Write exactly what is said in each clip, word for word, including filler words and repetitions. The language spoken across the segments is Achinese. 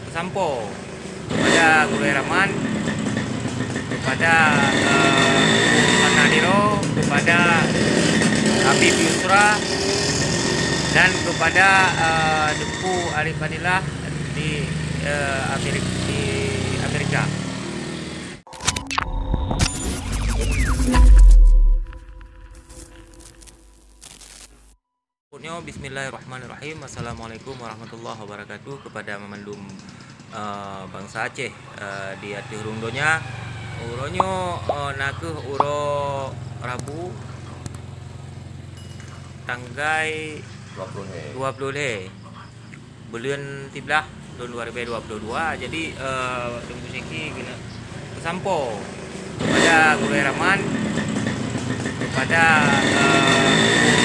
Sampoe kepada Gurèe Rahman, kepada, eh, Sana Diro, kepada Habib Yusra, dan kepada, eh, Teungku Arif Fadillah di, eh, Amerik-, di Amerika. Nyoe, bismillahirrahmanirrahim. Assalamualaikum warahmatullahi wabarakatuh kepada mandum, eh, bansa Aceh, eh, di ateueh rhueng donya. Uroe nyoe, eh, na kheueh uroe Rabu, tanggai dua puluh lhèe. Dua puluh lhèe. Buleuen siblaih thôn dua ribu dua puluh dua. Jadi, eh, Teungku Syeki keuneuk peusampoe kepada Gurèe Rahman, kepada, eh,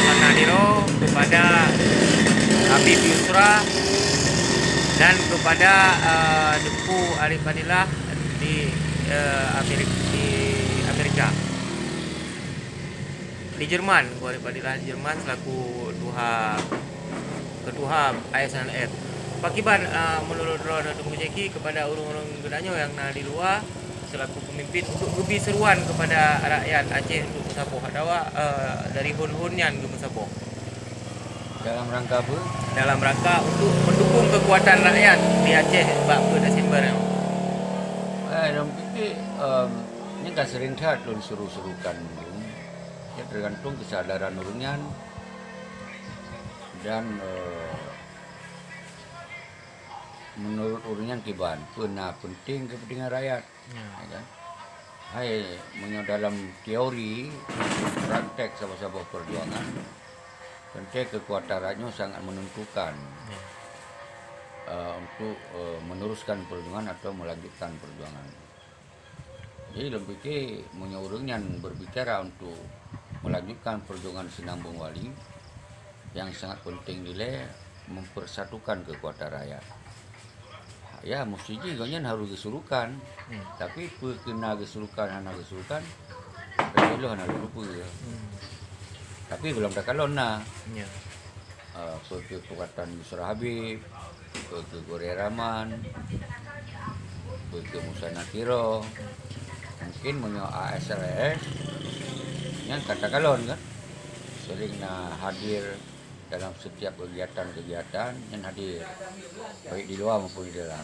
Sana Diro, kepada Habib Yusra, dan kepada, eh, Teungku Arif Fadillah di, eh, Amerik-, di Amerika. Di Jerman, Gurèe Rahman di Jerman selaku tuha, ketuha A S N F. Pakiban, eh, meunurot droeneuh Teungku Syeki kepada ureueng-ureueng geutanyoe nyang na di luwa selaku pemimpin untuk geubi seruan kepada rakyat Aceh untuk meusaboh atawa, eh, dari hon-hon nyan geumeusaboh? Dalam rangka apa? Dalam rangka untuk mendukung kekuatan rakyat di Aceh bak peuet Desember nyoe. Eh, lôn pike, em, nyan ka sering that lôn seru-serukan mandum. Ya, tergantung kesadaran ureueng nyan. Dan, eh, menurut ureueng nyan kiban, peue na penting keupeuntengan rakyat. Ya. Ya kan? Hai, meunyoe dalam teori, praktek saboh-saboh perjuangan, teuntée keukuatan rakyat nyoe sangat menentukan, ya, eh, untuk, eh, meneruskan perjuangan atau melanjutkan perjuangan. Jadi, lôn pike, meunyoe ureueng nyan berbicara untuk melanjutkan perjuangan Sinambong Wali, yang sangat penting dilée mempersatukan kekuatan rakyat. Ya, mesti jih gobnyan harus geusurukan. Hmm. Tapi peue keu na geusurukan, hana geusurukan, insya Allah hana lôn lupa. Hmm. Tapi belum takalon na. Ya. Eh, peue keu kekuatan Yusra Habib, peue keu Gurèe Rahman, peue keu Musa Nakiro. Mungkin meunyoe A S R S, nyan ka takalon kan. Sering na hadir dalam setiap kegiatan-kegiatan, nyan hadir, baik di luar maupun di dalam.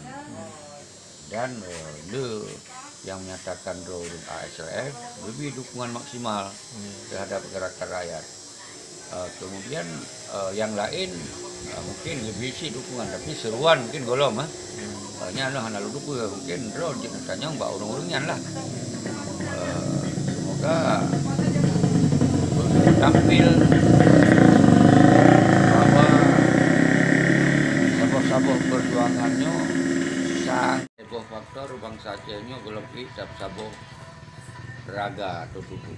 Dan, eh, le nyang menyatakan droe ureueng A S R F, leubeh dukungan maksimal, hmm, terhadap gerakan rakyat. Eh, kemudian, eh, yang lain, eh, mungkin leubeh cit dukungan, tapi seruan mungkin gohlom, eh. Hmm. Eh, nyan lah hana lôn lupa, mungkin droe jeuet neutanyong bak ureueng-ureueng nyan lah. Eh, semoga tampil bahwa saboh-saboh perjuangan nyoe sang Saboh faktor bansa Aceh nyoe gohlom pih tapeusaboh raga atau tubuh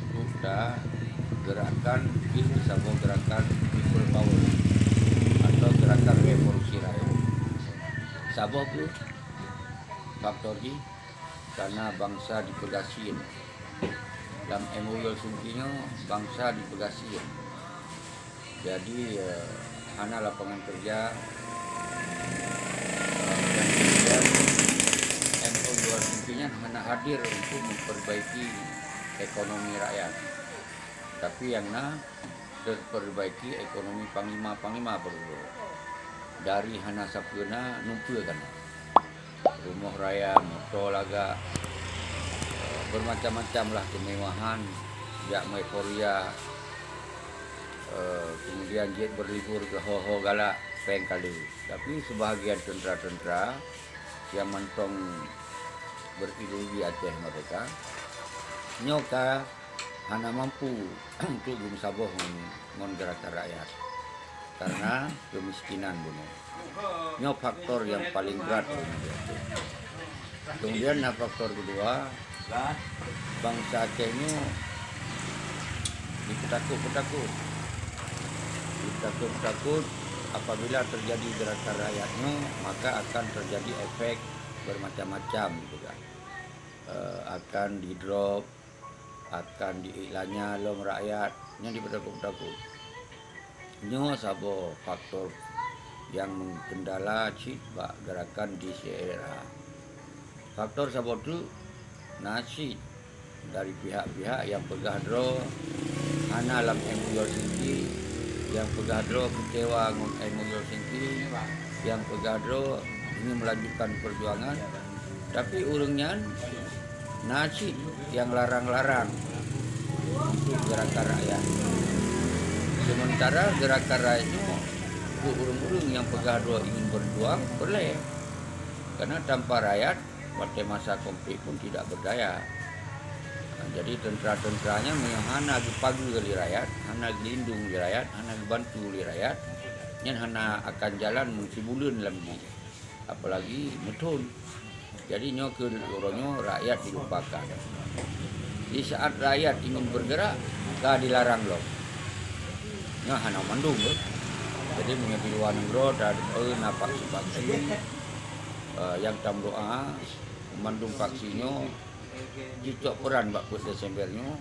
untuk tagerakkan pih saboh gerakan people power atau gerakan revolusi rakyat. Saboh pih faktor jih karena bansa dipeugasien. Lam M O U Helsinki nyoe bansa dipeugasien. Jadi, eh, hana lapangan kerja, eh, dan kemudian M O U Helsinki nyan hana hadir untuk memperbaiki ekonomi rakyat. Tapi nyang na, terperbaiki ekonomi panglima-panglima baru. Dari hana sapeue na, numpue ka na. Rumoh raya, moto lagak, eh, bermacam-macam lah kemewahan, jak meueuforia, eh, kemudian jeuet berlibur keu ho-ho galak, péng ka le. Tapi sebahagian tentera-tentera nyang mantong berideologi Aceh Merdeka, nyoe ka hana mampu untuk geumeusaboh ngon, ngon gerakan rakyat karena kemiskinan bunoe. Nyoe faktor nyang paleng brat bunoe. Kemudian na faktor kedua, bansa Aceh nyoe dipeutakot-peutakot. Dipeutakot-peutakot, apabila terjadi gerakan rakyat nyoe, maka akan terjadi efek bermacam-macam gitu kan. Eh, akan di-drop, akan diiklanya lom rakyat nyang dipeutakot-takot. Nyoe saboh faktor nyang meukendala cit bak geurakan di C R A. Faktor saboh teuk na cit dari pihak-pihak nyang peugah droe hana lam M O U Helsinki, nyang peugah droe keucewa ngon M O U Helsinki, nyang peugah droe ingin melanjutkan perjuangan, tapi ureuëng nyan na cit nyang larang-larang untuk geurakan rakyat. Sementara geurakan rakyat nyoe keu ureuëng-ureuëng nyang peugah droe ingin berjuang, boleh. Karena tanpa rakyat, partai massa konflik pun tidak berdaya. Nah, jadi tentara-tentara nyan meunyoe hana geupageue lé rakyat, hana geulindong lé rakyat, hana geubantu lé rakyat, nyan hana akan jalan meusibuleuen lam jih, apalagi meuthon. Jadi nyoe keu uroe nyoe rakyat dilupakan. Di saat rakyat ingin bergerak, ka dilarang lom. Nyoe hana mandum, eh. Jadi meunyoe di luwa nanggroe, da-, eh, na faksi-faksi, eh, nyang tameudoa, mandum faksi nyoe jicok peran bak peuet Desember nyoe,